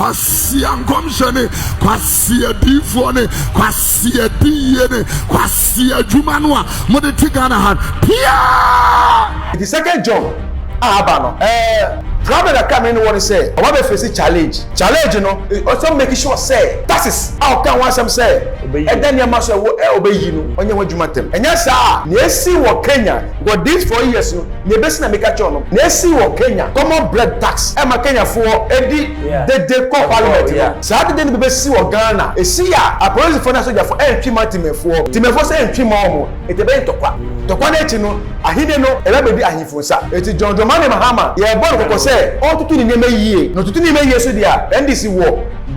Kwasia nkɔmhyɛ ne kwasia diifoɔ ne kwasia diyie ne kwasia adwuma no a mode te Ghana ha piaa. Nti second John a aba no eh problem kakra a me ne no wɔ ne sɛ ɔba bɛ face challenge, challenge no ɔsɛ make sure sɛ taxes a ɔka ho asɛm sɛ ɛda nneɛma so a ɛwɔ ɛ ɔbɛyi no ɔnyɛ ho adwuma ntɛm ɛnyɛ saa a nea esi wɔ Kenya because these 4 years no nea ebesi na meka kyerɛ wo no nea esi wɔ Kenya common bread tax ɛma Kenyafoɔ di dede kɔ parliament no saa dede no bi bɛsi wɔ Ghana esi a apolisifoɔ ne asogyafoɔ ɛntwe ma temanfoɔ temanfoɔ nso ɛntwe ma wɔn enti ɛbɛyɛ ntɔkwa ntɔkwa no akyi no ahenni no ɛbɛ bɛdi ahemfo nsa enti John Dramani Mahama yɛrebɔ no kɔkɔ sɛ ɔntoto ne nneɛma yie na ɔtoto nneɛma yie nso deɛ a NDC wɔ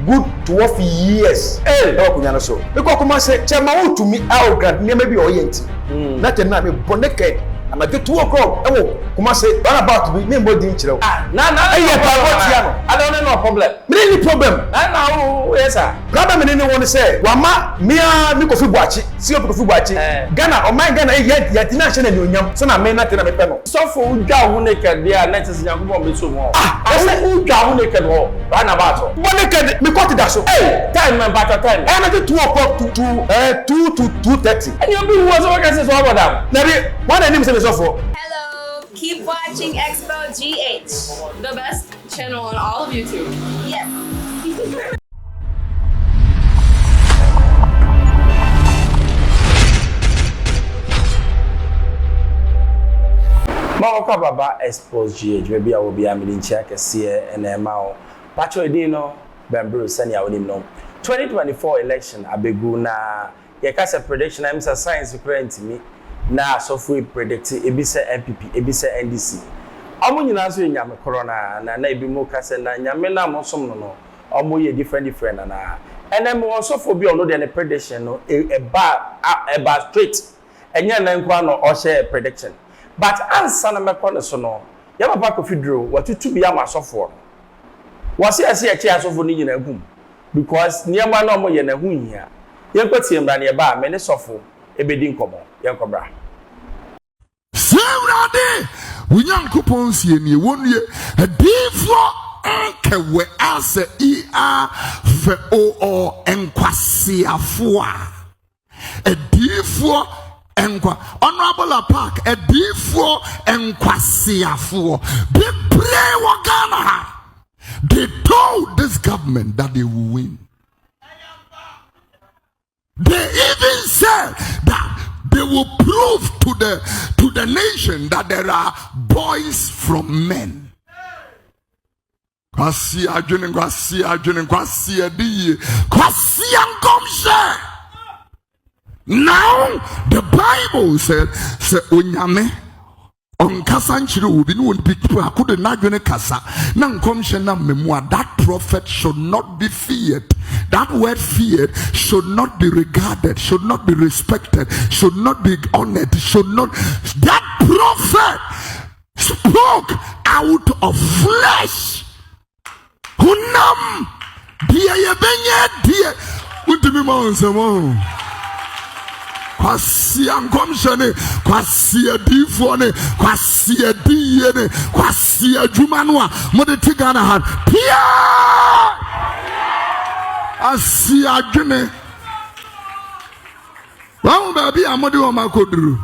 good 12 years ɛwɔ akonnwa no so mekɔ Kumase kyɛ ma wotumi arrogant nneɛma bi a ɔyɛ nti na kyɛ na mebɔ naked anadwo 2 o'clock ɛwɔ Kumase roundabout bi memmɔ din nkyerɛ wo Na na ɛyɛ mpaebɔ tia no. Ada ɔne no problem. Mene ni problem. Na na wo yɛ saa. Problem ne ne wɔ ne sɛ wama mea me Kofi Boakye, COP Kofi Boakye, Ghana ɔman Ghana yɛ yɛntumi anhyɛ no anuonyam sɛ na me na te na mepɛ no. Sɔfo wodwa wo ho naked deɛ a na kyerɛ sɛ Nyankopɔn bɛsɔ mu hɔ. Ah, ɛsɛ wodwa wo ho naked wɔ roundabout hɔ. Bɔ naked me kɔte da so. Ei, time mɛ mpakyɛ time. Ɛyɛ anadwo 2 o'clock to 2 to 2:30. Ɛne obi wu hɔ sɛ wɔka sɛ sɛ wabɔ dam. Dabi, wɔn na anim sɛ me sɔfoɔ. Hello, keep watching Expo GH. The best channel on all of YouTube. Yes. Ma wɔkɔ ababa Expos GH baabi a wɔ biara mede nkyia kɛseɛ na ɛma wo. Pakyɛw edin no bɛmboro sɛnea wonim no. 2024 election abegu na yɛka sɛ prediction a ɛm sɛ science koraa ntumi na asɔfo yi predict ebi sɛ NPP ebi sɛ NDC. Ɔmo nyinaa nso yɛ nyame korɔ no ara na na ebi mo ka sɛ na nyame no a mosom no no ɔmo yɛ different different anaa. Ɛnɛ mewɔ ɔsɔfoɔ bi a ɔno deɛ ne prediction no ɛbaa ɛbaa straight. Ɛnyɛ nnɛ nko ara na ɔhyɛ prediction but ansa na mɛkɔ ne so no, yɛn papa Kofi Duro watutu bi ama asɔfoɔ no. Wɔse ɛsɛ yɛkye asɔfoɔ no nyinaa gum because nneɛma no a wɔyɛ no ɛho nhia. Yɛnkɔ tie mmra na yɛba a me ne sɔfo bɛdi nkɔmmɔ. Yɛnkɔ bra. Sɛ Awurade wo Nyankopɔn seɛ nie, Wɔnnue, adiyifoɔ nkɛwɛ asɛ ia fɛ o ɔ nkwaseafoɔ a. Adiyifoɔ nkwa Honourable Apaak adiyifoɔ nkwaseafoɔ bebree wɔ Ghana ha. They told this government that they will win. They even said that they will prove to the nation that there are boys from men. Kwasi adwene, kwasi adwene, kwasi adiyie, kwasi nkɔmhyɛ. Now the Bible said, sɛ onyame ɔnkasa nkyerɛ obi ne wɔn bi baako de n'adwene kasa na nkɔmhyɛ nam memu a, that prophet should not be feared. That word feared should not be regarded, should not be respected, should not be honored, should not. That prophet spoke out of flesh. Honam deɛ yɛbɛnyɛ deɛ wontumi ma wo nsɛm ɔho. Kwasia nkɔmhyɛ ne kwasia diifoɔ ne kwasia diyie ne kwasia adwuma no a mode te Ghana ha piaa asia adwene wahu baabi a mode wɔn akɔduru.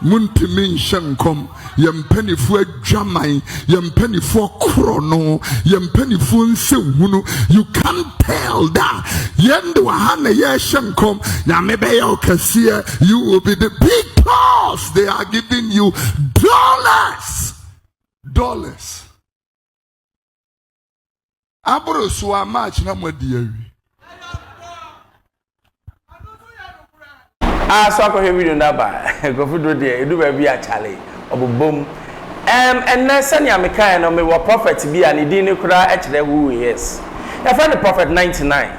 Muntumi nhyɛ nkɔm. Yɛn mpanimfoɔ adwaman, yɛn mpanimfoɔ korɔ no, yɛn mpanimfoɔ nsɛnhunu. You can't tell that. Yɛn de wɔ ha na yɛrehyɛ nkɔm. Nyame bɛyɛ wo kɛseɛ. You will be the because they are giving you dollars. Dollars. Aboro so a March na mo adi awie. Ah, so akɔhwɛ video no aba. Kofi Duro deɛ, ɛdu baabi a kyale, ɔbobom. Ɛnnɛ sɛnea mekaeɛ no, mewɔ prophet bi a ne din no koraa kyerɛ who he is. Yɛfrɛ no Prophet 99.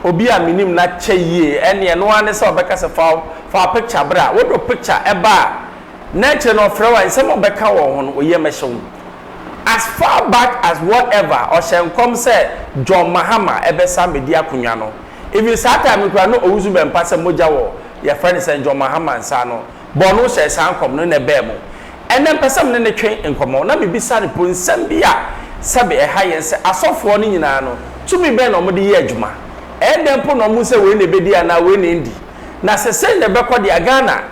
Obi a menim no akyɛ yie, ɛnneɛ ɛno ara ne sɛ ɔbɛka sɛ fa fa wo picture bra. Wode wo picture ɛba a, na akyire no ɔfrɛ wo a, nsɛm a ɔbɛka wɔ wo ho no, wo yam bɛhye wo. As far back as whatever, ɔhyɛ nkɔm sɛ John Mahama ɛbɛsan bɛdi akonnwa no. Even saa time no koraa na Owusu Bɛmpa sɛ mogya wɔ yɛfrɛ no sɛn John Mahama nsa ano. Bɔ no hyɛɛ saa nkɔm no na ɛbaa mu. Ɛnnɛ mpɛ sɛ me ne no twe nkɔmmɔ na mebisa no po nsɛm bi a sɛbe ɛha yɛn sɛ asɔfoɔ no nyinaa no, tumi bɛn na wɔde yɛ adwuma? Ɛyɛ dɛn mpo na wɔhu sɛ wei na ɛbɛdi anaa wei na ɛndi? Na sɛ sei na ɛbɛkɔ deɛ a, Ghana,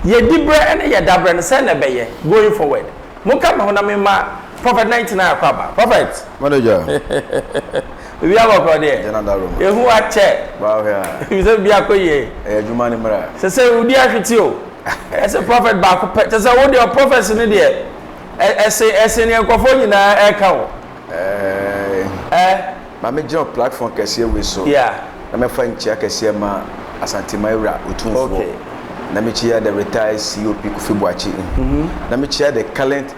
yɛ diberɛ ne yɛ daberɛ no sɛn na ɛbɛyɛ going forward? Monka me ho na memma Prophet 99 akɔ aba. Prophet! Manager. Biribi abɔkɔ deɛ. Gyana da Roma. Ehu akyɛ. Baa hwɛ a. Ebi sɛ biribi akɔ yie. Ɛyɛ adwuma ne mmra. Sɛ sɛ wodi ahwete o. Ɛsɛ prophet baako pɛ. Kyɛ sɛ wo deɛ prophecy no deɛ ɛse ɛse neɛ nkurɔfoɔ nyinaa ɛka o. Ɛɛ. Ɛ. Ma me gyina platform kɛseɛ wei so. Yeah. Na mɛfa nkyia kɛseɛ ma Asanteman Wura Otumfoɔ. Okay. Na mekyia the retired COP Kofi Boakye. Mm-hmm. Na mekyia the current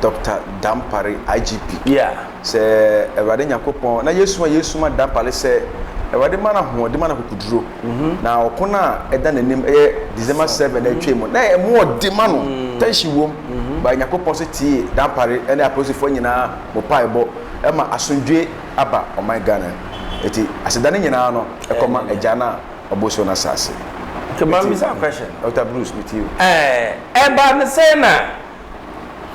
Doctor Dampare IGP. Yeah. Sɛ Awurade Nyankopɔn na Yesu a Yesu ma Dampare sɛ Awurade ma no ahoɔden ma no akokoduro. Mm-hmm. Na ɔko no a ɛda n'anim ɛyɛ December 7 na ɛtwa mu na ɛmu ɔde ma no mm. tension wom. Mm-hmm. Ba Nyankopɔn sɛ tie Dampare ɛne apolisifoɔ nyinaa mo paebɔ ɛma asomdwe aba ɔman Ghana. Eti aseda no nyinaa no ɛkɔma Agya no a ɔbɔ soro no asase. Okay, ma misa question. Dr. Bruce, me tie o. Ɛɛ, ɛba ne sɛ na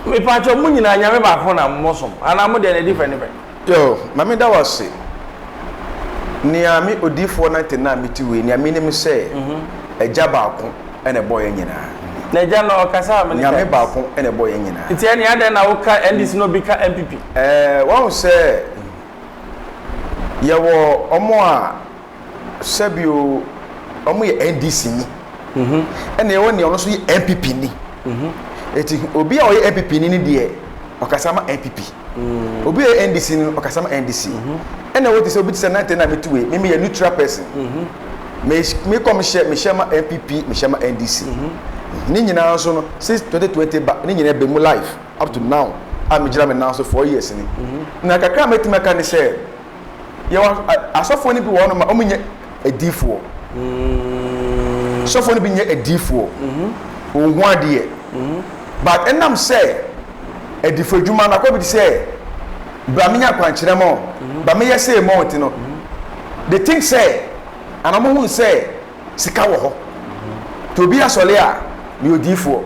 mepatwɔ mo nyinaa nyame baako na mo som anaa mo deɛ na different different. Yo, ma me da wo ase. Nea me odiyifoɔ 99 a mete wei, nea menim sɛ Agya baako na ɛbɔɔ yɛn nyinaa. Na Agya no ɔkasa how many times? Nyame baako na ɛbɔɔ yɛn nyinaa. Nti ɛnea adɛn na woka NDC na obi ka NPP? Ɛɛ, wahu sɛ yɛwɔ wɔn a sɛbio wɔn yɛ NDC ni, ɛna yɛwɔ nea ɔno nso yɛ NPP ni. Eti obi a ɔyɛ NPP ni no deɛ ɔkasa ma NPP. Obi a ɔyɛ NDC ni no ɔkasa ma NDC. Ɛna ɛwɔ te sɛ obi te sɛ nante na mete wei, me meyɛ neutral person. Me me kɔ mehyɛ mehyɛ ma NPP, mehyɛ ma NDC. Ne nyinaa nso no since 2020 ba ne nyinaa bɛ mu life up to now a megyina me nan so 4 years ni. Na kakra a mɛtumi aka ne sɛ yɛwɔ asɔfoɔ no bi wɔ hɔnom a wɔnyɛ adiifoɔ. Sɔfoɔ no bi nyɛ adiifoɔ. Wɔnhu adeɛ. But ɛnam sɛ adifo adwuma no akɔ bi te sɛ bra menya akwankyerɛ ma wo, bra meyɛ sei ma wo nti no, they think sɛ anaa wɔn hu sɛ sika wɔ hɔ. Nti obi asɔre a meyɛ odiifoɔ.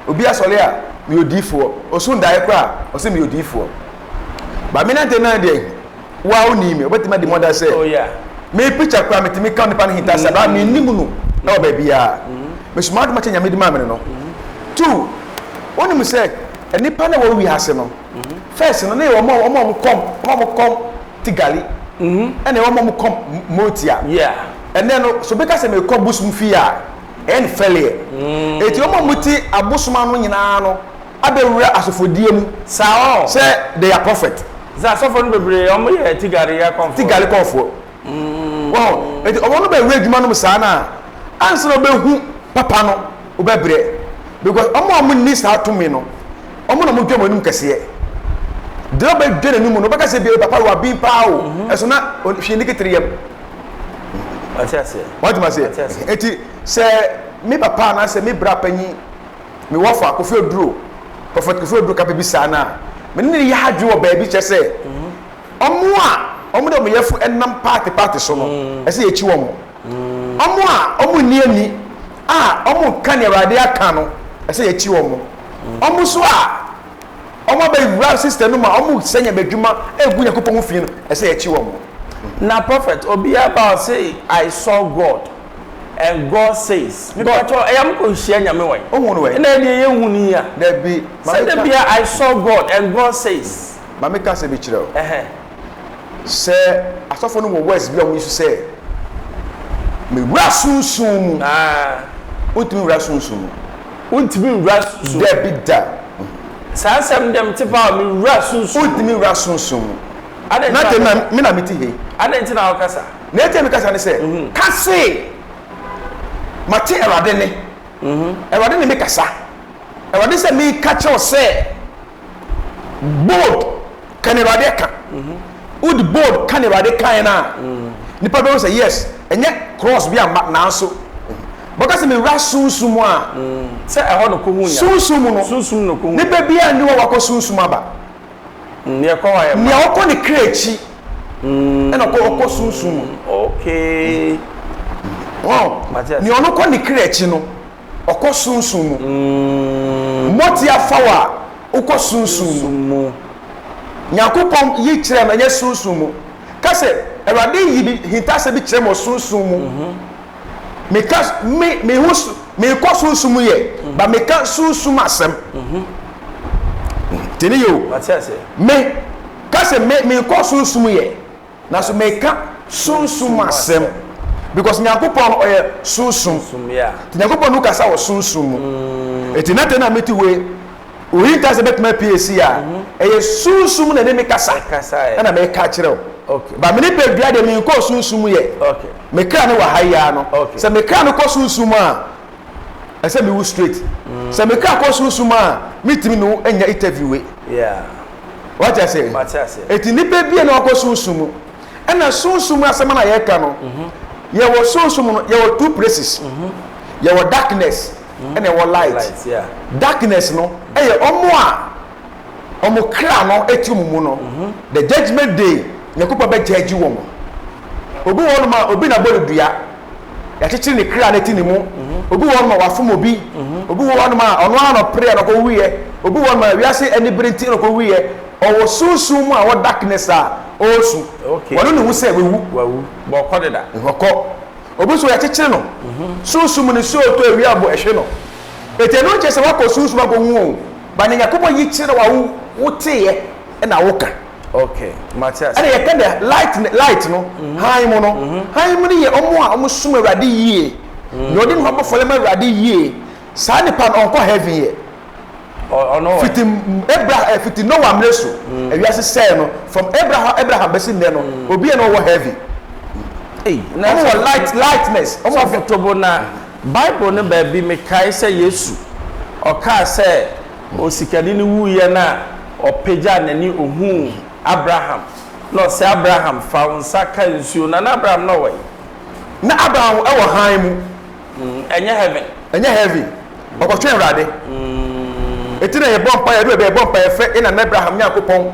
Obi asɔre a meyɛ odiifoɔ. Ɔso ndaeɛ koraa a ɔsɛ meyɛ odiifoɔ. But me nante nan deɛ wo a wonni me wobɛtumi adi mu adanse sɛ Oh yeah. me picture koraa metumi ka nipa no hintasɛm baa mennim no ɛwɔ baabiara. Mesoma adom akyɛ Nyame de maa me no no. Two, wonim sɛ nnipa no a ɛwɔ wiase no first no na yɛwɔ wɔn a wɔn a wɔkɔm wɔn a wɔkɔm Tigali ɛna yɛwɔ wɔn a wɔkɔm Motia. Yeah. Ɛnɛ no sɛ obi ka sɛ mekɔ bosom fie a ɛyɛ no fɛleɛ. Eti wɔn a wɔte abosom ano nyinaa no abɛwura asɔfodie mu. Saa ɔ. Sɛ they are prophet. Sɛ asɔfo no bebree wɔn yɛ Tigari akɔmfoɔ. Tigari kɔmfoɔ. Wɔn eti wɔn no bɛwura adwuma no mu saa na ansa na wɔbɛhu papa no wɔbɛbrɛ because wɔn a wɔn nni saa tumi no wɔn na wɔn dwa wɔn anim kɛseɛ. Deɛ ɔbɛdwa n'anim no wɔbɛka sɛ bie papa wabin paa o ɛso na hwee ne ketere yam. Wate aseɛ. Wate aseɛ. Eti sɛ me papa anaasɛ me bra panyin me wɔfa Kofi Oduro, Prophet Kofi Oduro ka biribi saa no a, me ne no yɛ adwene wɔ baabi kyerɛ sɛ wɔn a wɔn de wɔn yɛfo nam paate paate so no, ɛsɛ yɛkyi wɔn. Wɔn a wɔn nni ani a wɔn ka nea Awurade aka no, ɛsɛ yɛkyi wɔn. Wɔn nso a wɔn abɛwura system no mu a wɔn sɛ nyame adwuma egu Nyankopɔn ho fi no, ɛsɛ yɛkyi wɔn. Na prophet, obi aba ɔse I saw God and God says. God. Mepatɔ ɛyɛ mo kɔ nhyia nyame wɛn. Ohun no wɛn. Ɛna ɛdeɛ yɛ hu ni ya. Dabi. Sɛ de bia I saw God and God says. Maame ka sɛ bi kyerɛ o. Ɛhɛn. Sɛ asɔfo no wɔ words bi a wɔn yi so sɛ mewura sunsun mu. Ah. Wontumi wura sunsun mu. Wontumi nwura sunsun. Dabi da. Saa asɛm dɛm te paa mewura sunsun. Wontumi nwura sunsun mu. Adɛn Na nti te na na me na me te he. Adɛn nti na wokasa? Na eti mi kasa ne sɛ kase mate Awurade ne. Awurade ne me kasa. Awurade sɛ meka kyerɛw sɛ bold ka ne Awurade ka. Wode bold ka ne Awurade kan no a nipa bɛhu sɛ yes ɛnyɛ cross bi amma nanso bɛka sɛ mewura sunsum mu a Sɛ ɛhɔ no kohu nya. Sunsum mu no Sunsum no kohu. nipa biara nni hɔ a wakɔ sunsum aba. Nea ɛkɔ hɔ yɛ ma. Nea ɔkɔ ne kra akyi ɛna ɔkɔ ɔkɔ sunsum mu. Okay. Wɔn Mate ase. nea ɔno kɔ ne kra akyi no. ɔkɔ sunsum mu. Mmɔte afa wo a, wokɔ sunsum mu. Nyankopɔn yi kyerɛ me, ɛnyɛ sunsum mu. Ka sɛ, Awurade yi bi hintasɛm bi kyerɛ me wɔ sunsum mu. Meka, me, me ho, mekɔ sunsum mu yɛ, ba meka sunsum asɛm. Tie ne yie o. Me, ka sɛ me, mekɔ sunsum mu yɛ. Nanso meka sunsum asɛm because Nyankopɔn no ɔyɛ sunsum. Nti Nyankopɔn no kasa wɔ sunsum mu. Nti na tɛn a mete wei oyi nka sɛ bɛtumi apue esi a ɛyɛ sunsum na ɛne me kasa ɛna meka kyerɛ wo. Ba me nipadua deɛ menkɔɔ sunsum mu yɛ. Me kra no wɔ ha yi ara no. Sɛ me kra no kɔ sunsum mu a ɛsɛ mewu straight. Sɛ me kra kɔ sunsum mu a mentumi ne wo nya interview wei. Wate ase? Mate ase. Eti nipa bie na ɔkɔ sunsum mu. Ɛna sunsum mu asɛm na yɛka no. Yɛwɔ sunsum no, yɛwɔ two places. Yɛwɔ darkness ɛna ɛwɔ light. Light, yeah. Darkness no ɛyɛ ɔmo a ɔmo kra no eti ɔmo mu no. The judgment day, Nyankopɔn bɛ judge wɔn. Obi wɔ hɔnom a obi na bɔ no dua. Yɛakyekyere ne kra no ati ne mu. Obi wɔ hɔnom a wafom obi. Obi wɔ hɔnom a ɔno ara na ɔpereɛ na ɔkɔwuiɛ. Obi wɔ hɔnom a wiase anibere nti na ɔkɔwuiɛ. Ɔwɔ sunsum mu a ɔwɔ darkness a ɔresu. Wɔno ne ho sɛ wawu. Wawu. But ɔkɔ deda. Ɔkɔ. Obi nso yɛakyekyere no. Sunsum mu no nsuo retɔ awia abɔ ɛhwe no. Enti ɛno nkyerɛ sɛ woakɔ sunsum akɔwu o. But nea Nyankopɔn yi kyerɛ wo a wo woteeɛ na woka. Okay, mate ase. Ɛna yɛka dɛ light light no, hann mu no, hann mu no yɛ wɔn a wɔn som Awurade yie, nea ɔde ne ho abɔ fɔle ma Awurade yie, saa nipa no ɔnkɔ heaven yɛ. Ɔno Fiti Abraham, eh, fiti Noah mmerɛ so, ewiase sɛɛ no, from Abraham, Abraham bɛsi nnɛ no, obi yɛ na ɔwɔ heaven. Ei, na Wɔn wɔ light, lightness. Wɔn wɔ Sɔfo Tobo na Bible no baabi mekae sɛ Yesu ɔkaa sɛ Osikani no wuiɛ no a, ɔpagyaa n'ani ɔhuu Abraham, na ɔse, Abraham, fa wo nsa ka nsuo. Na na Abraham na ɔwɔ he? Na Abraham wɔ hann mu. Ɛnyɛ heaven. Ɛnyɛ heaven. Ɔkɔtwɛn Awurade. Enti na yɛbɔ mpaeɛ, ɛdu baabi a yɛbɔ mpaeɛ frɛ yɛn nana Abraham Nyankopɔn.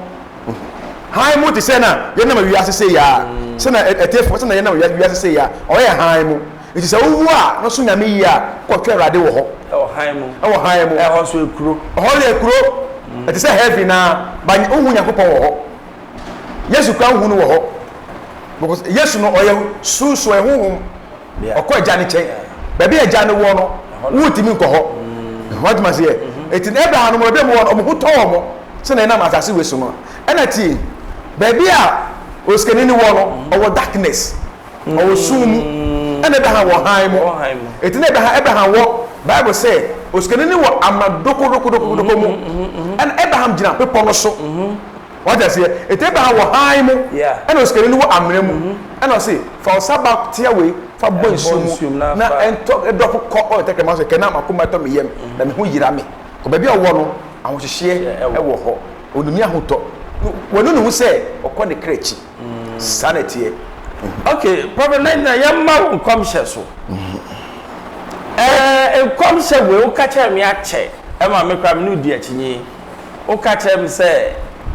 Hann mu te sɛ na yɛnam wiase sei a, sɛ na ɛtefoɔ sɛ na yɛnam wiase sei a, ɔyɛ hann mu. Nti sɛ wowu a na so Nyame yie a, kɔtwɛn Awurade wɔ hɔ. Ɛwɔ hann mu. Ɛwɔ hann mu. Ɛhɔ nso ekuro. Ɛhɔ yɛ kuro. Ɛte sɛ heaven naa, but wohu Nyankopɔn wɔ hɔ. Yesu koraa wohu no wɔ hɔ. Because Yesu no ɔyɛ sunsun, ɔyɛ honhom. Ɔkɔ Agya no nkyɛn. Baabi a Agya no wɔ no, wontumi nkɔ hɔ. Wate aseɛ? Eti na Abraham no baabi a wɔwɔ no, wɔn ho tɔ wɔn sɛ na ɛnam asase wei so no. Ɛna tie, baabi a osikani no wɔ no, ɔwɔ darkness. Ɔwɔ sum mu, ɛna Abraham wɔ hann mu. Enti na Abraham, Abraham wɔ, Bible sɛ, osikani no wɔ amena dokodokodokodoko mu, ɛna Abraham gyina bepɔ no so. Wate aseɛ? Enti Abraham wɔ hann mu, ɛna osikani no wɔ amena mu. Ɛna ɔse, fa wo sa ba tea wei, fa bɔ nsuo mu, na ɛntɔ, ɛdɔfo kɔ ɔyɛ tɛkrɛma so, kɛ na m'akoma ɛtɔ me yam, na me ho yera me. Kɔ baabi a ɔwɔ no, ahohyehyeɛ wɔ hɔ. Ɔnni ahotɔ. Wanu ne ho sɛ ɔkɔ ne kra akyi. Saa na ɛteɛ. Ok, Prophet 99, yɛmma wo nkɔmhyɛ so. Ɛɛ, nkɔmhyɛ wei woka kyerɛ me akyɛ ɛma me koraa me ne wo di akyinnye. Woka kyerɛ me sɛ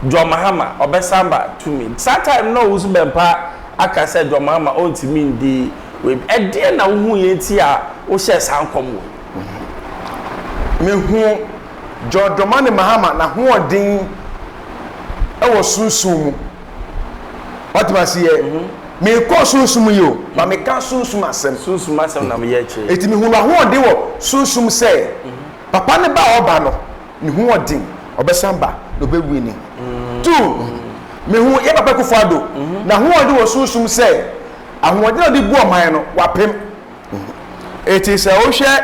John Mahama ɔbɛsan ba tumi. Saa time no na Owusu Bɛmpa aka sɛ John Mahama ɔntumi ndi wei. Ɛdeɛn na wohuiɛ nti a wohyɛɛ saa nkɔm wei? Mehuu John Dramani Mahama n'ahoɔden wɔ sunsum mu. Wate ma aseɛ? Mekɔ sunsum yi o, ma meka sunsum asɛm. Sunsum asɛm na meyɛ akyire. Eti mehunu ahoɔden wɔ sunsum sɛ papa ne ba a ɔba no, ne ho ɔden, ɔbɛsan ba na ɔbɛwini. Two, mehu yɛ papa Akufo Addo, n'ahoɔden wɔ sunsum sɛ ahoɔden a ɔde bu ɔman no, wapem. Eti sɛ wohwɛ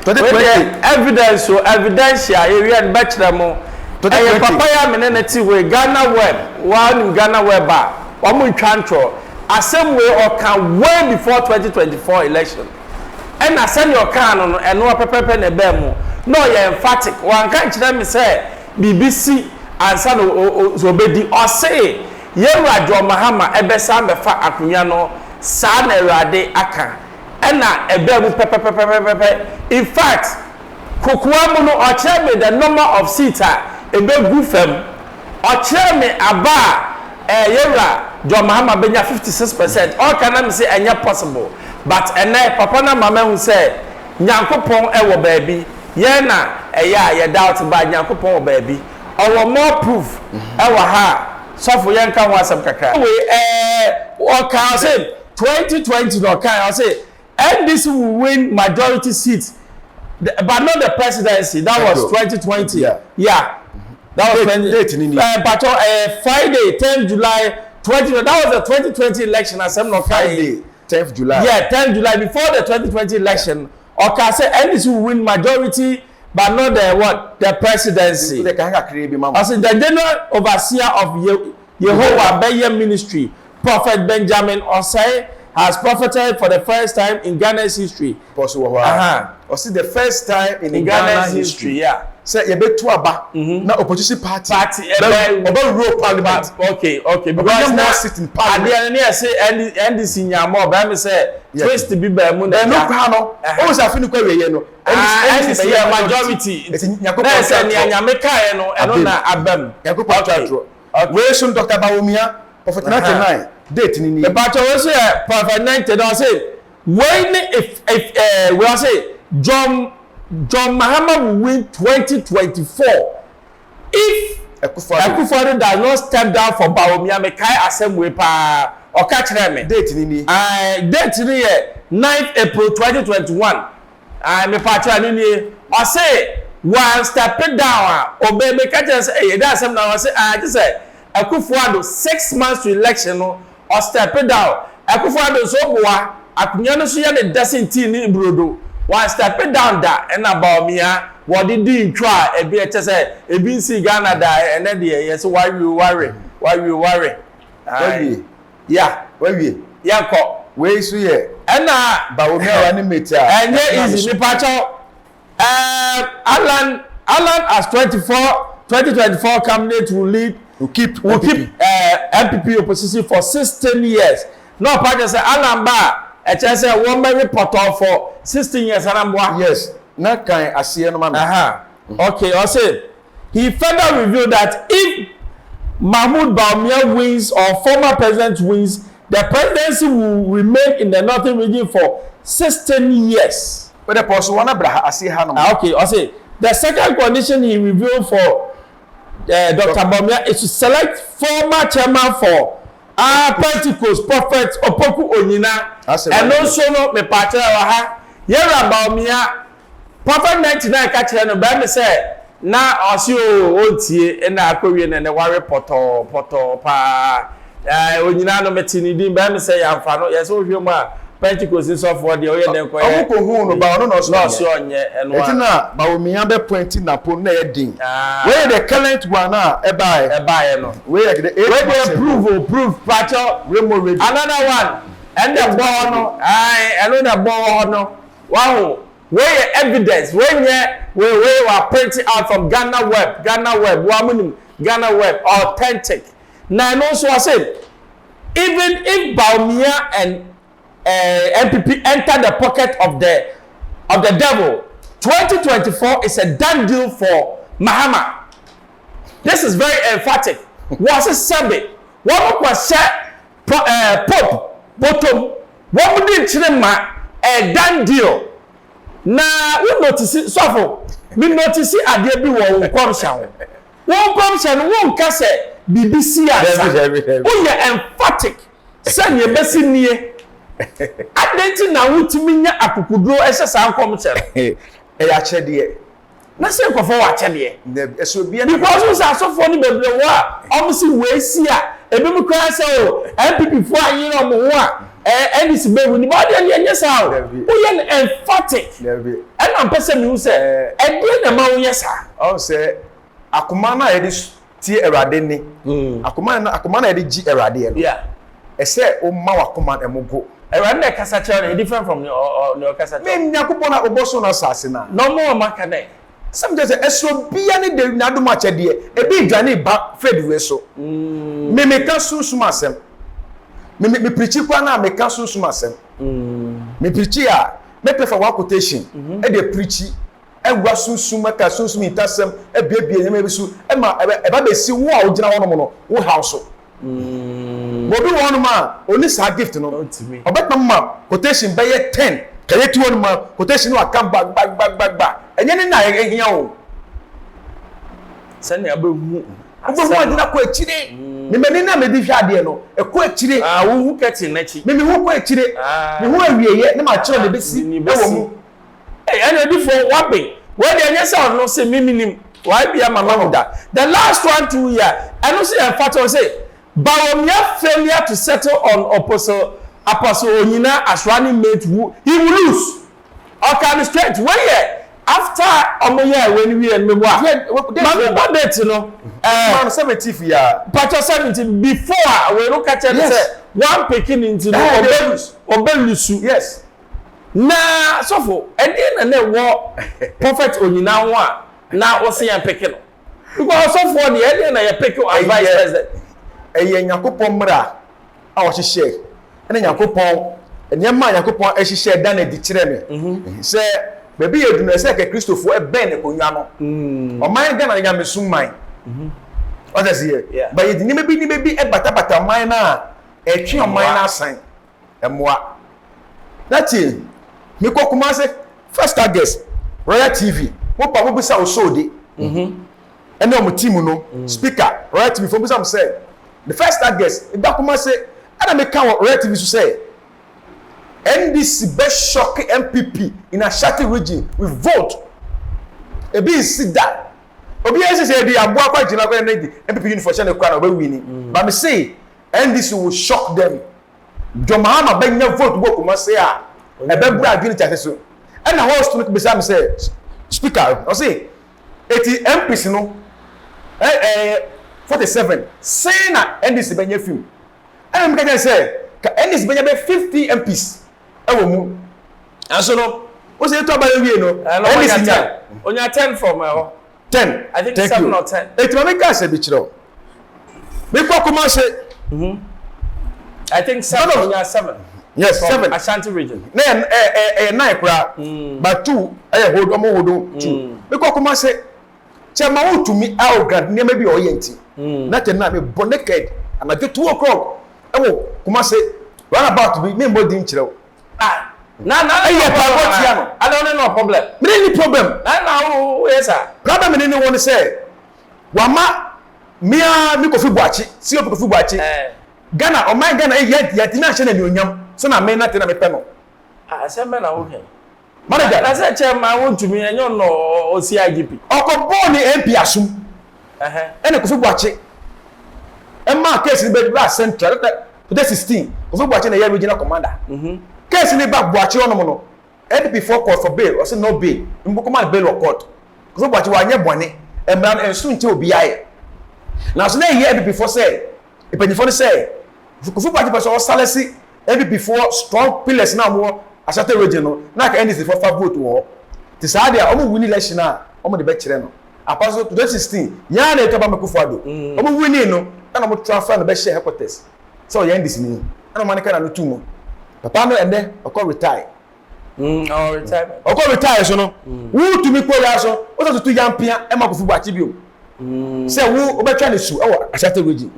2020. Evidence o, evidential, yɛwie no bɛkyerɛ mo. Ɛyɛ papa yi a me ne no te hɔ yi, Ghana web, woa wonim Ghana web a, wɔn ntwa ntorɔ. Asɛm wei ɔka way before 2024 election. Ɛna sɛdeɛ ɔkaa no no, ɛno ara pɛpɛpɛ na ɛbaa mu. Na ɔyɛ emphatic, wanka nkyerɛ me sɛ biribi si ansa na ɔbɛdi. Ɔse Yɛn Wura John Mahama ɛbɛsan bɛfa akonwa no saa na Awurade aka. Ɛna ɛbaa mu pɛpɛpɛpɛpɛpɛ. In fact, kokoa mu no ɔkyerɛɛ me the number of seats a ɛbɛgu fam. Ɔkyerɛɛ me aba a ɛɛ yɛn Wura John Mahama bɛnya 56 percent. Ɔreka na mese ɛnyɛ possible. But ɛnɛ papa no ama mahu sɛ. Nyankopɔn wɔ baabi. Yɛn na ɛyɛ a yɛ doubt but Nyankopɔn wɔ baabi. Ɔwɔ more proof wɔ ha a, sɔfo yɛnka ho asɛm kakra. Wei ɛɛ ɔkaa ɔse 2020 na ɔkae ɔse NDC will win majority seats but not the presidency that was 2020 yeah, yeah. That was 20 date ni ni. Mpatsɔ Friday 10 July 2020, that was the 2020 election asɛm na ɔkae. Friday 10th July. Yeah, 10 July before the 2020 election ɔka sɛ NDC will win majority but not the what, the presidency. Ɔsɛ kan kakra bi ma mo. Ɔsɛ the general overseer of Yehovah Bɛyɛ Ministry, Prophet Benjamin Osei, has prophesied for the first time in Ghana's history. Pɔso wɔ hɔ a. Ɔsi the first time in, in Ghana history. Yeah. Sɛ yɛbɛtu aba na opposition party. Party ɛbɛ ɔbɛ rule parliament. Okay, because na more seat in parliament. Adeɛ no ne yɛ sɛ NDC nyamɔ ɔbɛn mi sɛ twist bi bɛn mu na. Ɛnu kwan no o sɛ afi ni kɔ awieɛ no. NDC yɛ majority. Nti na ɛsɛ nea Nyame kaeɛ no ɛno na abam. Nyankopɔn atwa atorɔ. Wei so Dr. Bawumia, Prophet 99 date ni ni. Ìbàtọ̀ wei so yɛ Prophet 90 na ɔsɛ wei ne if ɛɛ wei ɔsɛ John Mahama will win 2024 if Akufo-Addo does not step down for Bawumia. Mekae asɛm wei paa, ɔka kyerɛ me. Date ni ni. Date ni yɛ 9 April 2021. Mepatwa ne nie, ɔse one step down a obe meka kyerɛ sɛ ɛyɛ dɛ asɛm na ɔse gye sɛ Akufo-Addo 6 months to election no ɔstep down. Akufo-Addo nso boa akonnwa no so yɛ ne dɛsɛn tii ne brodo, one step down da ɛna Bawumia wɔde di ntwa a ebi ɛkyɛ sɛ ebi nsi Ghana da. Ɛnɛ deɛ yɛ sɛ wawe wawe wawe wawe. Wawie. Ya. Wawie. Yɛnkɔ. Wei so yɛ ɛna Bawumia wa ne mate a. Ɛnyɛ easy, nipakyɛw. Alan as 2024 cabinet will lead will keep will keep NPP opposition for 16 years. Na ɔpa kyerɛ sɛ Alan ba a ɛkyerɛ sɛ wɔn bɛ report for 16 years anamboa. Yes, na kan aseɛ no ma mi. Okay, ɔsɛ he further revealed that if Mahmoud Bawumia wins or former president wins, the presidency will remain in the northern region for 16 years. O de pɔ so wɔn abira ha aseɛ ha nom. Ah, okay, ɔsɛ the second condition he revealed for Dr. Bawumia is to select former chairman for Pentecost, Prophet Opoku Onyina. Ɛno nso no mepaakyerɛ wɔ ha, yɛwura Bawumia, Prophet 99 ka kyerɛ no bɛrɛ mi sɛ na ɔsi o ɔntie ɛna akɔwie na ɛnɛ ware pɔtɔɔ pɔtɔɔ paa. Onyina no mete ne din bɛrɛ mi sɛ yɛnfa no yɛsɛ ohwɛ mu a Pentecost nsɔfoɔ deɛ ɔyɛ dɛn kɔyɛ. Ɔmo kò hu no ba ɔno na ɔsɔ. Na ɔsɔ ɔnyɛ ɛno. Eti na Bawumia bɛ point Napo na ɛyɛ den. Wei yɛ the current one a ɛbaayɛ. Ɛbaayɛ no. Wei yɛ the 8. Wei de prove o prove pakyɛw. Wei mo ready. Another one ɛnna bɔ hɔ no ayi ɛno na bɔ hɔ no wahu. Wei yɛ evidence, wei nyɛ wei wa print out from Ghana web. Ghana web wa mu nim Ghana web authentic na ɛno nso ɔsɛ even if Bawumia and NPP enter the pocket of the devil, 2024 is a done deal for Mahama. This is very emphatic. Wɔsi sɛbi wɔn kɔ hyɛ Pope bɔtɔm wɔn di nkyerɛ ma a done deal. Na wo notice, sɔfo, mi notice adeɛ bi wɔ wo nkɔmhyɛ ho. Wɔn nkɔmhyɛ no, wɔn nka sɛ biribi si asa, woyɛ emphatic sɛnea ebesi nie. Adan ti na wotumi nya akokoduro ɛhyɛ saa nkɔmhyɛ no? Ɛyɛ akyɛdeɛ. Na sɛ nkɔfɔ wɔ akyɛdeɛ. Ɛsɛ obiara. Because wo sɛ asɔfoɔ no bebree wɔ a ɔmo si wei si a ebi mu koraa sɛ o NPP foɔ anyere ɔmo ho a NDC bɛwu ni ba ɔdeɛ deɛ nyɛ saa o, woyɛ no emphatic. Ɛna mpɛ sɛ mihu sɛ ɛdeɛ na ɛma woyɛ saa. Ɔn sɛ akoma no a yɛde tie Awurade ne akoma no a yɛde gye Awurade no, ɛsɛ ɔma wakoma ɛmo go. Awurade na ɛkasa kyerɛ no different from ne ɔkasa kyerɛ. Me Nyankopɔn na ɔbɔ so na asase na. Na ɔmo aka dɛ. Sɛm kyerɛ sɛ ɛsɛ obia ne de n'adom akyɛdeɛ ebi dwane ba fɛdiwe so. Me meka sunsum asɛm, me me pirikyi kora na meka sunsum asɛm. Me pirikyi a mɛpɛ fa one quotation ɛde pirikyi ɛwura sunsum, ɛka sunsum ntasɛm, ɛbiebie nneɛma bi so ɛma ɛba bɛsi wo a wogyina hɔnom no wo haw so. Obi wɔ hɔnom a oni saa gift no, ɔbɛtuma ma quotation bɛyɛ 10. Kɛyɛ ti hɔ nom a quotation no aka gbagbagbagbagba. Ɛnyɛ ne na ɛhia o. Sɛnea wobɛhu Wobɛhu ade no akɔ akyire. Me m'ani na mede hwɛ adeɛ no, ɛkɔ akyire. Ah, wohu curtain no akyi. Me mehu kɔ akyire. Ah. Mehu awieɛ na makyerɛ deɛ ɛbɛsi Deɛ wɔ ɛbɛsi. mu. Ei, ɛna adifoɔ waben. Wei deɛ ɛnyɛ sɛ ɔno se me menim. Why bia mama hu da. The last one 2 year, ɛno nso yɛ mfatoho se Bawumia failure to settle on Apostle Onyina as running mate who he will lose. Ɔka no straight. Wei yɛ after ɔmo yɛ wei no wie no mebɔ a. Ma me bɔ date no. Man 17th ya. Patro 17 before a wei no ka kyerɛ no sɛ one pikin nti no ɔbɛ ɔbɛ lose. Na sɔfo, ɛdeɛ na na ɛwɔ Prophet Onyina ho a na wɔsi yɛn pick no? Because ɔsɔfoɔ deɛ, ɛdeɛ na yɛ pick as vice president? Ɛyɛ Nyankopɔn mmara a ɔhyehyɛ, ɛna Nyankopɔn nneɛma a Nyankopɔn hyehyɛ da no adi kyerɛ me sɛ baabi yɛ dunu ɛsɛ kɛ Kristofoɔ ɛbɛn akonnwa no. Ɔman Ghana no nyamesom man. Ɔsɛ sɛ yɛ ba yɛde nneɛma bi ɛbatabata ɔman no a ɛtwe ɔman no asan ɛmoa. Na tie, mekɔ Kumase 1st August, Royal TV mo pa mo bisa Osode ɛne ɔmo team no speaker Royal TV fo bisa mo sɛ the 1st August eba Kumase, ɛna meka wɔ Royal TV so sɛ NDC bɛ shock NPP in Ashanti Region with vote ebi nsi da. Obi yɛ sɛ yɛde aboa kɔ agyina kɔ ɛna di NPP uniform hyɛ ne kora na ɔbɛ win, but me say NDC will shock them. John Mahama bɛnya vote wɔ Kumase a ɛbɛbura adwene kyase so. Ɛna host no bisa mi sɛ, speaker ɔse eti MPs no ɛ ɛ 47 sɛn na NDC bɛnya fim? Ɛna mi ka kyerɛ sɛ ka NDC bɛnya bɛ 15 MPs ɛwɔ mu. Ɛnso no o sɛ etu aba ewie no, NDC nya onya 10 from ɛhɔ. 10. I think Thank 7 you. or 10. Eti maame ka asɛ bi kyerɛ o, mi kɔ Kumase. I think 7. Onya 7. Yes. From 7. Ashanti Region. Ne yɛ ɛ ɛ ɛyɛ 9 koraa, but 2 ɛyɛ hold, ɔmo hold 2. Mi kɔ Kumase kyɛ ma wo tumi a ɔgrant nneɛma bi a ɔyɛ nti na kyɛ na mi bɔ naked anadwo 2 o'clock ɛwɔ Kumase roundabout bi, mi mbɔ din kyerɛ o. Ah, na Ɛyɛ paabɔ tia no. I don't know, no problem. Mi ne ni problem. Na wo yɛ sa. Problem ni ne wɔ ne sɛ wama mia mi Kofi Buakye, COP Kofi Buakye, Ghana, ɔman Ghana yɛ yɛntumi ahyɛ no anuonyam sɛ na me na te na mepɛ no. Ah, asɛm bɛ na wo kɛ? Manager. Na sɛ kyɛ ma wontumi ɛnyɛ ɔno ɔsi IGP. Ɔkɔbɔɔ ne MP asom ɛna Kofi Buakye ɛmaa case ni bɛ ba central 2016. Kofi Buakye na ɛyɛ regional commander. Case ni ba Buakye ɔnom no, NPP foɔ call for bail, ɔsɛ no bail, mbɔkɔma bail wɔ court. Kofi Buakye wanyɛ bɔne, mmara no nso nkyɛn obiara yɛ nanso na ɛyɛ NPP foɔ sɛ mpanyinfoɔ no sɛ Kofi Buakye pɛ sɛ ɔsalɛsi NPP foɔ strong pillars na wɔwɔ Ashanti Region no, na aka NDC foɔ fa vote wɔ hɔ te saa deɛ wɔn win election a wɔn de bɛkyerɛ no apa so. 2016 yɛn na ɛtɔ ba Akufo Addo, wɔn win no ɛna wɔn transfer no bɛhyɛ headquarters sɛ ɔyɛ NDC ni, ɛna wɔn anika na no tu mu papa no. Ɛnɛ ɔkɔ retire. Ɔ retirement. Ɔkɔ retire so no, wotumi kɔ ya so wosɛ tutu yampia ɛma Kofi Buakye bio sɛ wo wobɛtwa ne su ɛwɔ Ashanti Region.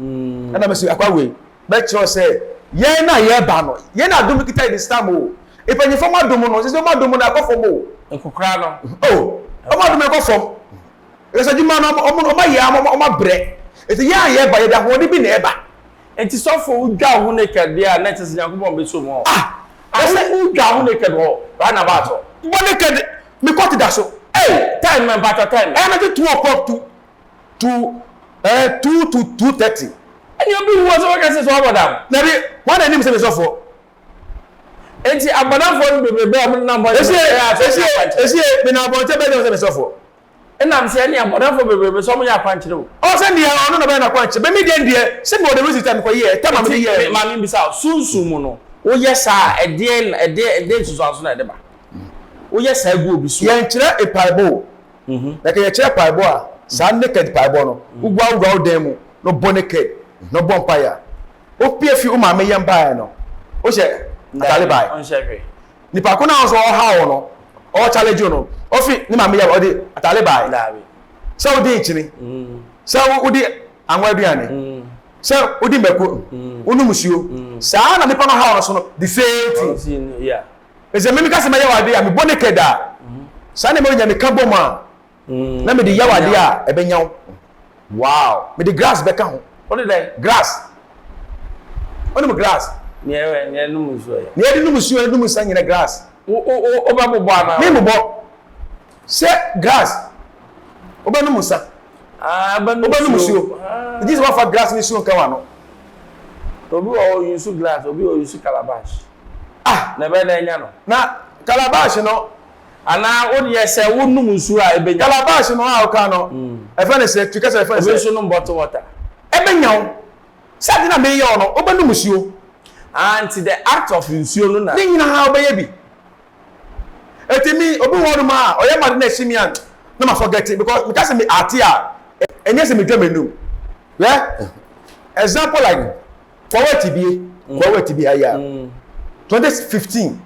Ɛna mɛ sɛ akɔ awei bɛkyerɛ sɛ yɛn na yɛba no, yɛn na adum kita yɛ this time o. Mpanyinfoɔ mo adum no sisi, mo adum no ɛkɔ fam o. Nkokora no. O ɔmo adum ɛkɔ fam ɛsɛ adwuma no ɔmo ayɛ ɔmo abrɛ, eti yɛn a yɛba yɛde ahoɔden bi na ɛba. Nti sɔfo, wodwa wo ho naked deɛ a, na kyerɛ sɛ Nyankopɔn bɛso mu hɔ. Ah. Ɛsɛ wodwa wo ho naked hɔ roundabout hɔ. Bɔ naked, mi kɔ ti da so. Hey, time man, mpatɔ time. Ɛna ti 2 o'clock to 2 to 2:30. Ɛni obi wu wɔ sɛ wɔka sɛ ɔbɔ dam. Nabi wɔn na anim sɛ mi sɔfo. Nti abɔdamfoɔ no bebrebe a wɔn nenam hɔ. Esie esie esie mi na abɔnten bɛyɛ sɛ mi sɔfo. Ɛnam sɛ ɛne abɔdamfoɔ bebrebe sɛ wɔn yɛ akwankyerɛ o. Ɔsɛ deɛ ɔno na bɛyɛ n'akwankyerɛ bɛ mi deɛ sɛ mi wɔ de receipt a mi kɔ yɛ tɛma mi de yɛ. Maame bisa, sunsun mu no, woyɛ saa ɛdeɛ ɛdeɛ nsusuanso na ɛde ba? Woyɛ saa gu obi so. Yɛn kyerɛ mpaebɔ o, na kɛ yɛkyerɛ paebɔ a, saa naked paebɔ no, wogu awura wo dan mu na ɔbɔ naked na ɔbɔ mpaeɛ a, wopie fi wo maame yɛ mpaeɛ no, wohyɛ atale bae. Ɔnhyɛ hwee. Nipa ko na nso ɔha wo no, ɔwɔ challenge no, ɔfi ne maame yɛ ɔde atale bae. Daabi. Sɛ wodi nkyene, sɛ wodi anwa aduane, sɛ wodi mako, wonum nsuo, saa na nipa no haw no so no, the same thing. Yeah. Ɛsɛ me meka sɛ mɛyɛ wo adeɛ a, mebɔ naked a, saa nneɛma no nyinaa meka bɔ mu a, na mede yɛ wo adeɛ a, ɛbɛnya wo. Wow. Mede grass bɛka ho. Wode dɛn? Grass. Wonim grass? Nea nea ɛnom nsuo yɛ. Nea yɛde nom nsuo, yɛde nom nsa nyina grass. Wo wo wo wobɛbobɔ anaa? Membobɔ. Sɛ grass, wobɛnom nsa. Ah, wobɛnom Wobɛnom nsuo. Ah. Gye sɛ woafa grass ne nsuo nka w'ano. Obi wɔ hɔ use glass, obi wɔ use calabash. Ah! Na ɛbɛyɛ dɛn anya no? Na calabash no. Anaa wo deɛ sɛ wonom nsuo a ɛbɛnya. Calabash no a woka no, ɛfɛ ne sɛ, twi kasa ɛfɛ ne sɛ. Obi nso nom bottle water. Ɛbɛnya wo. Sɛ ade na meyɛ wo no, wobɛnom nsuo. Ah, nti the act of nsuo no na. Ne nyinaa wobɛyɛ bi. Eti mi, obi wɔ hɔnom a, ɔyɛ m'ade na ɛhye me a, na ma forget it because meka sɛ me ate a, ɛnyɛ sɛ medwa m'anum. Hwɛ, example like Kwawu Atibie, Kwawu Atibie ha yi a, 2015,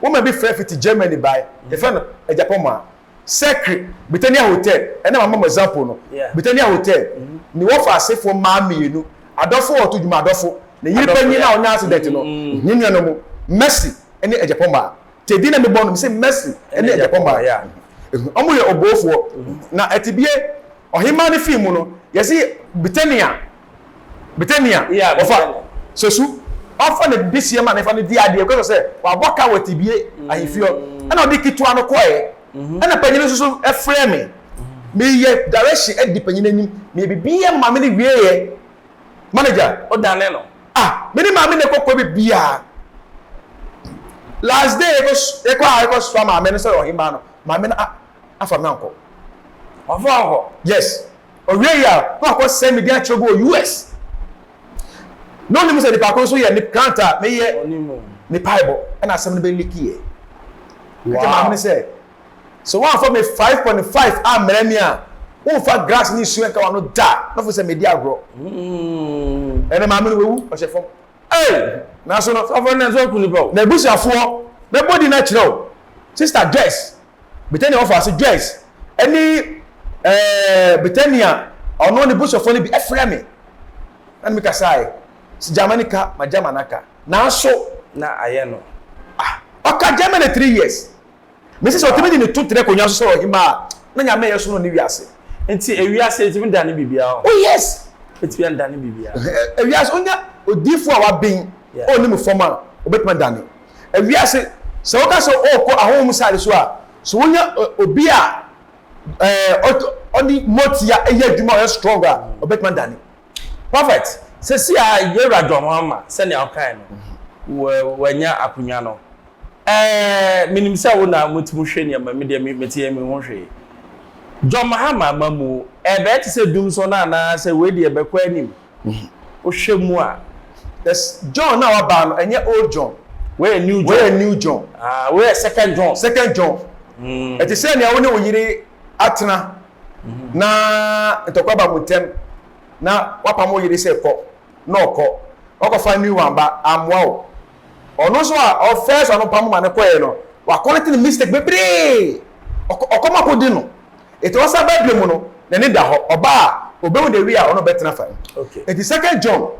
woman bi frɛ fiti Germany bae, yɛfrɛ no Agyapong Sekre, Britannia Hotel, ɛna mama mo example no, Britannia Hotel, ne wɔfa asefoɔ mmaa mmienu, adɔfo a ɔto dwuma adɔfo, ne yere panyin a ɔnya accident no, ne nuanom, Mercy ne Agyapong Te din na mebɔ no, mese Mercy ne Agyapong Wɔn yɛ obofoɔ, na Atibie ɔhemaa no fii mu no, yɛse Britannia, Britannia, wɔfa Sosu, ɔfa ne dehyeɛ ma ne fa no di adeɛ, kɔsɛ sɛ wabɔ ka wɔ Atibie ahemfie hɔ, ɛna ɔde ketewa no kɔɛ, ɛna panyin no nso so frɛ me, meyɛ direction adi panyin anim, meyɛ biribiara ma maame no wieɛ, manager. Wodane no. Ah, me ne maame na ɛkɔ kɔ biribiara. Last day yɛkɔ yɛkɔ a yɛkɔ soa maame no sɛ ɔhemaa no, maame no afa me ankɔ. Wafa ankɔ? Yes. Ɔwie yi a, na wakɔ send me din akyerɛ bi wɔ US. Na ɔnim sɛ nipa ko nso yɛ ne grant a meyɛ ne paebɔ ɛna asɛm no bɛ leak yɛ. Wow. Ɛkyɛ maame no sɛ, sɛ wɔamfa me 5.5 ammrɛ me a, womfa grass ne nsuo nka w'ano da, na fo sɛ medi agorɔ. Ɛnɛ maame no wawu, ɔhyɛ fam. Hey! Nanso no, Sɔfo no nso aku nipa o. N'abusuafoɔ bɛbɔ din akyerɛ wo. Sister Joyce, Britannia wɔfa ase Joyce, ɛne ɛɛ Britannia ɔno ne busuafoɔ no bi ɛfrɛ me. Ɛna me kasaeɛ. Sɛ Germany ka, ma German aka. Nanso. Na ayɛ no. Ah, ɔka Germany 3 years. Mese sɛ ɔtumi de ne to tena akonnwa so sɛ ɔhemaa a, na Nyame yɛ sono ne wiase. Nti ewiase etumi dane biribiara o. Oh yes! Etumi adane biribiara. Ewiase onya odiifo a waben a onim fam a, obetumi adane. Ewiase sɛ woka sɛ ɔrekɔ ahonhom side so a, sɛ wonya obi a ɔde motia yɛ adwuma a ɔyɛ strong a, obetumi adane. Prophet, sɛsi a Yɛwura John Mahama sɛnea ɔkae no, wanya akonnwa no. Ɛɛ, menim sɛ wo na motumi hwɛ nneɛma, me deɛ mete yɛ menhu hwee. John Mahama amamuo, ɛbɛyɛ te sɛ dumsɔ no anaa sɛ wei deɛ ɛbɛkɔ anim? Wohwɛ mu a. Yes, John na waba no, ɛnyɛ old John. Wei yɛ new John. Wei yɛ new John. Ah, wei yɛ second John. Second John. Ɛte sɛ nea wo ne wo yere atena na ntɔkwa ba mo ntam na wapam wo yere sɛ kɔ na ɔkɔ wakɔfa new one ba ammoa wo. Ɔno nso a ɔ first one pam ma no kɔɛ no wakɔrɛte ne mistake bebree ɔkɔm akɔdi no eti ɔsan ba bio mu no n'ani da hɔ ɔba a obehu the way a ɔno bɛtena fa eti second John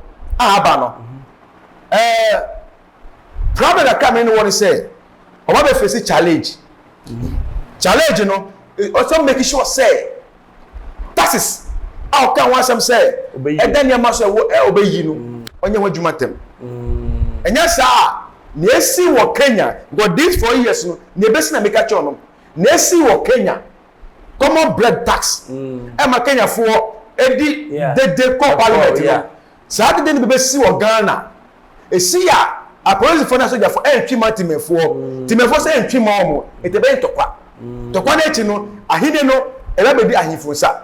a aba no ɛɛ problem kakra mi ne wɔ ne sɛ ɔba bɛ face challenge challenge no ɔsɛ make sure sɛ taxes a ɔka ho asɛm sɛ ɛda nneɛma so ɛwɔ ɛ ɔbɛyi no ɔnyɛ ho adwuma ntɛm ɛnyɛ saa nea esi wɔ Kenya because these 4 years no nea ebesi na meka kyerɛ no nea esi wɔ Kenya common bread tax ɛma Kenyafoɔ edi dede kɔ parliament no saa dede no bi bɛsi wɔ Ghana esi a apolisifoɔ ne asogyafoɔ ɛntwi ma tìmɛfoɔ tìmɛfoɔ sɛ ɛntwi ma wɔn eti ɛbɛyɛ ntɔkwa ntɔkwa n'akyi no ahenni no ɛbɛ bɛdi ahemfo nsa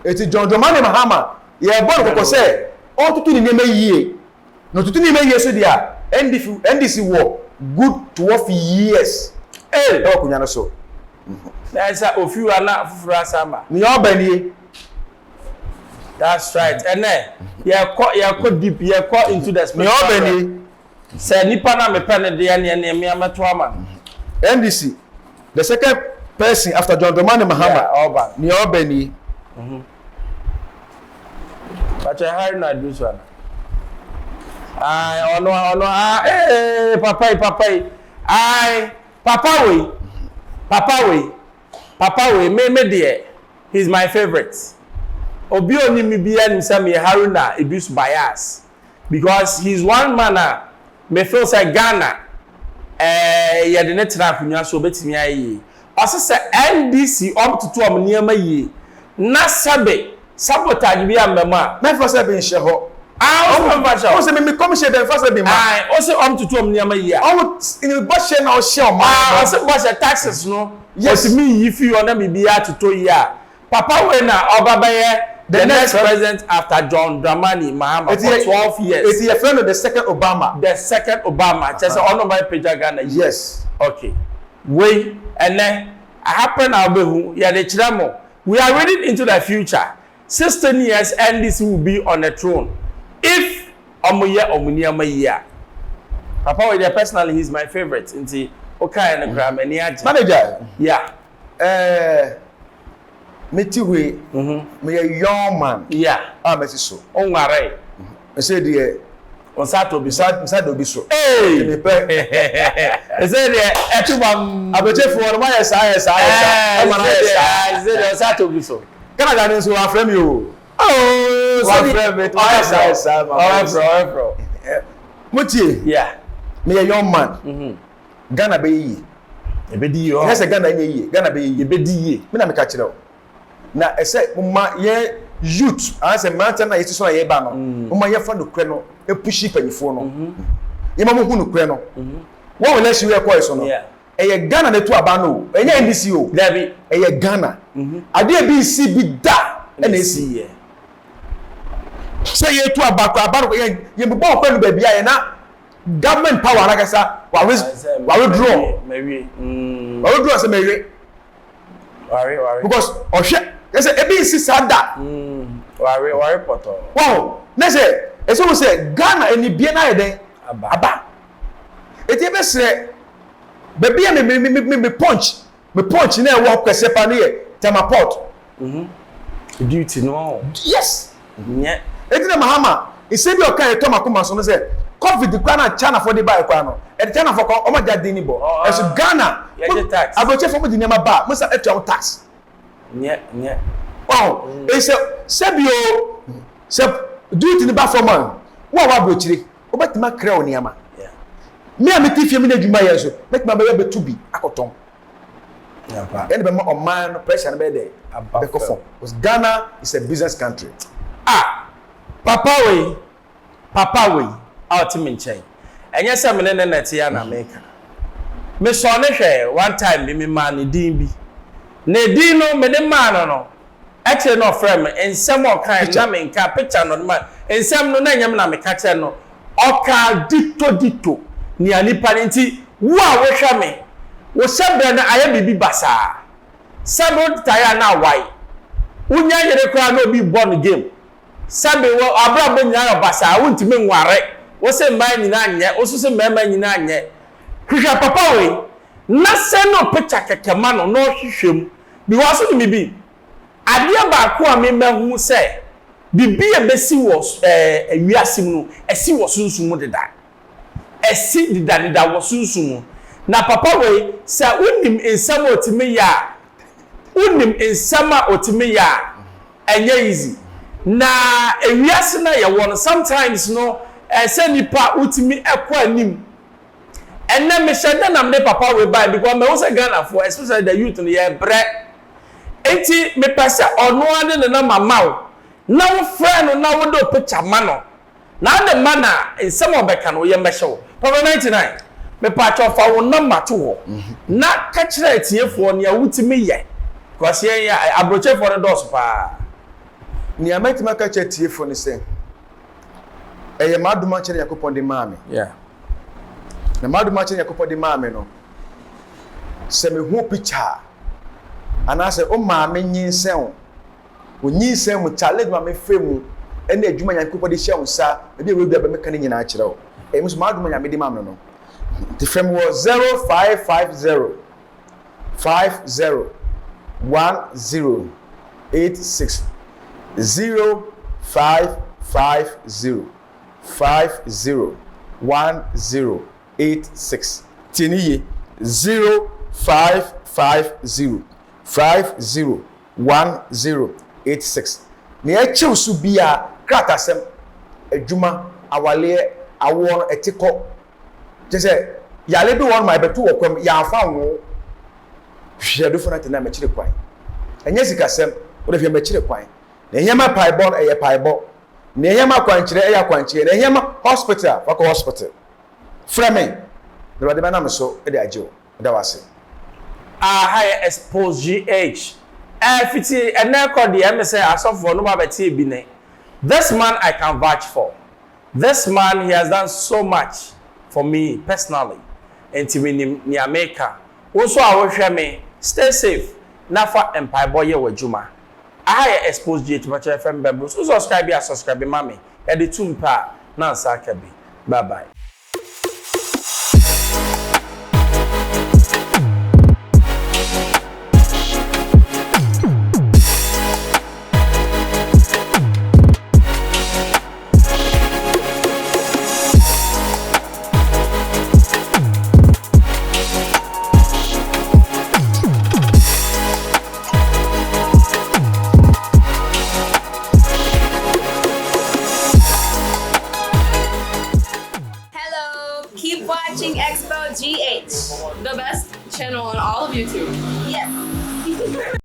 eti John Dramani Mahama yɛbɔ no kɔkɔ sɛ ɔntoto ne nneɛma yie na ɔtoto nneɛma yie so deɛ a NDC NDC wɔ good 12 years ɛwɔ akonnwa no so. Na ɛsɛ ofi wa na foforɔ asa ama. Nea ɔba nie. That's right. Ɛnɛ yɛkɔ yɛkɔ deep, yɛkɔ into the spiritual. Nea ɔba nie. Sɛ nipa na mepɛ ne deɛ neɛ neɛ mmea mɛto ama no. NDC, the second person after John Dramani Mahama. Ɔba. Nea ɔba nie. Pàtó Harry na adu so ana. Ɔno ɔno ah ee papa yi papa yi. Ae papa wei papa wei papa wei me me deɛ he's my favourite obi a onim me biara nim sɛ meyɛ Haruna Iddrisu bias because he's one man a me feel sɛ Ghana ɛɛ yɛde no tena akonwa so obetumi ayɛ yie ɔse sɛ NDC ɔmo toto ɔmo nneɛma yie na sɛbe Sabotage bi ammɛ mu a. Mɛnfa sɛ bi nhyɛ hɔ. Ah, ɔse mɛnfa nhyɛ hɔ. Ɔmo sɛ me me kɔmhyɛ bɛnfa sɛ bi ma. Ae, ɔse ɔmo toto ɔmo nneɛma yie a. Ɔmo ne bɔhyɛ na ɔhyɛ ɔman no. Ah, ɔse bɔhyɛ taxes no. Yes. Ɔtumi yi fi hɔ na biribiara totɔ yie a. Papa wei na ɔba bɛyɛ the next president after John Dramani Mahama for 12 years. Eti yɛfrɛ no the second Obama. The second Obama, kyerɛ sɛ ɔno ɔba bɛpagya Ghana yie. Yes. Okay, wei ɛnɛ aha pɛ na wobɛhu, yɛde kyerɛ mo. We are reading into the future, 16 years NDC will be on the throne if ɔmo yɛ ɔmo nneɛma yie a. Papa wei deɛ personally he is my favourite nti wo kaeɛ no koraa m'ani agye. Manager. Yeah. Eh, me ti hɔ yi, me yɛ young man. Yeah. A mɛsi so. O nwaree. Ɛsɛ deɛ. Wo nsa atɔ obi so. Nsa da obi so. Ee! Mepɛ. Ɛsɛ deɛ ɛto bam. Abɛkyefoɔ no moayɛ saa ayɛ saa ayɛ saa. Ɛma no ayɛ saa. Ɛsɛ deɛ nsa atɔ obi so. Canada no nso wafrɛ me o. Oh, wafrɛ me moayɛ saa ayɛ saa. Ɔbɛfrɛ ɔbɛfrɛ. Motie. Yeah. Meyɛ young man. Ghana bɛyɛ yie. Ɛbɛdi yie. Ɛnyɛ sɛ Ghana nyɛ yie. Ghana bɛyɛ yie. Ɛbɛdi yie. Me na meka kyerɛ wo. Na ɛsɛ moma yɛn youth anaasɛ mmeranteɛ no a yɛsi so na yɛreba no, moma yɛfa nokorɛ no pushi mpanyifoɔ no. Yɛma mo hu nokorɛ no. Wɔn election wei ɛkɔɛ so no, ɛyɛ Ghana na ɛtu aba no o, ɛnyɛ NDC o. Dabi. Ɛyɛ Ghana. Adeɛ ebi nsi bi da ɛna esi. Sɛ yɛtu aba kɔ aba no yɛn yɛn bobɔ ɔkwan no baabi a yɛn na government power anakasa wa wa withdraw. Wa withdraw sɛ mɛwe. Ware ware. Because ɔhwɛ ɛsɛ ebi nsi saa da. Mm, ware ware pɔtɔ. Wɔn ne sɛ ɛsɛ wo sɛ Ghana anibie no ayɛ dɛn aba. Aba. Eti ebe srɛ baabi a me me me me me punch me punch na ɛwɔ kɛseɛ paa no yɛ Tema port. Mm -hmm. Duty no. Yes. Nyɛ. Eti na Mahama nsɛm bi a ɔka ɛtɔ m'akoma so no sɛ covid koraa na China foɔ de baeɛ koraa no ɛde China foɔ kɔ wɔn agya den ni bɔ ɛso Ghana yɛgye tax aburokyefoɔ mo de nneɛma ba a mo san atua ho tax. Nyɛ nyɛ. Ɔho eti sɛ sɛbi o sɛ duty no ba fam a wo a wɔ aburokyire wobɛtumi akra wo nneɛma me a mete fie me na adwuma yɛ nso mɛtumi abɛyɛ bɛtu bi akɔtɔn. Ɛna bɛma ɔman no pressure no bɛyɛ dɛ bɛkɔ fam because Ghana is a business country. Ah papa wei papa wei a ɔte me nkyɛn ɛnyɛ sɛ me ne ne na ɛte a na meka mesɔɔ ne hwɛɛ one time bi memaa ne din bi na edin no mede maa no no akyire no ɔfrɛ me nsɛm a ɔkae no na menka picture no ɔde maa nsɛm no na ɛnyɛ me na meka kyerɛ no Ɔkaa ditto ditto nea nipa no nti wo a wohwɛ me, wo hyɛbrɛ no ayɛ biribi basaa. Sɛbe wo tae a na awae. Wonya yere koraa na obi rebɔ no game. Sɛbe wo abrabɔ nyinaa ayɛ basaa, wontumi nware. Wo se mmaa nyinaa nyɛ, wo nso se mmarima nyinaa nyɛ. Hwehwɛ papa wei na send no picture kɛkɛ ma no na ɔhwehwɛ mu because wonim biribi? Adeɛ baako a me mahu sɛ biribi a ɛbɛsi wɔ ɛɛ wiase mu no, ɛsi wɔ sunsum mu deda. Ɛsi dedadeda wɔ sunsum mu. Na papa wei, sɛ wonim nsɛm a ɔtumi yɛ a, wonim nsɛm a ɔtumi yɛ a, ɛnyɛ easy. Na ewiase no a yɛwɔ no, sometimes no, ɛsɛ nipa wotumi kɔ anim. Ɛnnɛ mehyɛ da na mede papa wei bae because mahu sɛ Ghanafoɔ, especially the youth no, yɛrebrɛ. Enti mepɛ sɛ ɔno ara de ne nɔma ma wo na wofrɛ no na wode wo picture ma no. Na wode ma no a, nsɛm a ɔbɛka no, wo yam bɛhye wo. Papa 99, mepaakyɛw fa wo nɔma to hɔ na ka kyerɛ atiefoɔ nea wotumi yɛ because yɛn aburokyefoɔ no dɔɔso paa. Nea mɛtumi aka akyerɛ atiefoɔ ne sɛ, ɛyɛ m'adom akyɛde Nyankopɔn de maa me. Na m'adom akyɛde Nyankopɔn de maa me no, sɛ mehu picture a, anaasɛ wo maame nyinsɛn wo, wo nyinsɛn mu challenge ma mefa mu, ɛne adwuma Nyankopɔn de hyɛ wo nsa, ebi a wei bi a bɛmeka ne nyinaa kyerɛ wo. Ɛyɛ me nso m'adom a Nyame de maa me no. Nti frɛ me wɔ 0550 50 10 86 0550 50 10 86. Tie no yie, 0550 50 1086. Nea ɛkyew so biara, kratasɛm, adwuma, awaleɛ, awoɔ no, ɛte kɔ. Kyerɛ sɛ, yare bi wɔ hɔ nom a ɛbɛto wɔ kwam, yɛamfa anwo wo. Hwehwɛ adufo no atɛn a mɛkyerɛ kwan. Ɛnyɛ sikasɛm, wode hwɛ mɛkyerɛ kwan. Nea ɛhia ma paebɔ no, ɛyɛ paebɔ. Nea ɛhia ma akwankyerɛ, ɛyɛ akwankyerɛ. Nea ɛhia ma hospital, fa kɔ hospital. Frɛ me, na Awurade bɛnam me so de agye wo. Meda wo ase. Aha yɛ expose GH. Ɛɛ fiti ɛnɛ kɔ deɛ ɛme sɛ asɔfoɔ no ba bɛte ebi ne. This man I can vouch for. This man he has done so much for me personally nti menim nea meka. Wo nso a wohwɛ me stay safe na fa mpaebɔ yɛ w'adwuma. Aha yɛ expose GH mpakyɛ yɛfrɛ me Ben Bruce. Wo subscribe a subscribe ma me. Yɛde tum pɛ a na nsa aka bi. Bye bye. Hello, keep watching Expo GH. The best channel on all of YouTube. Yes.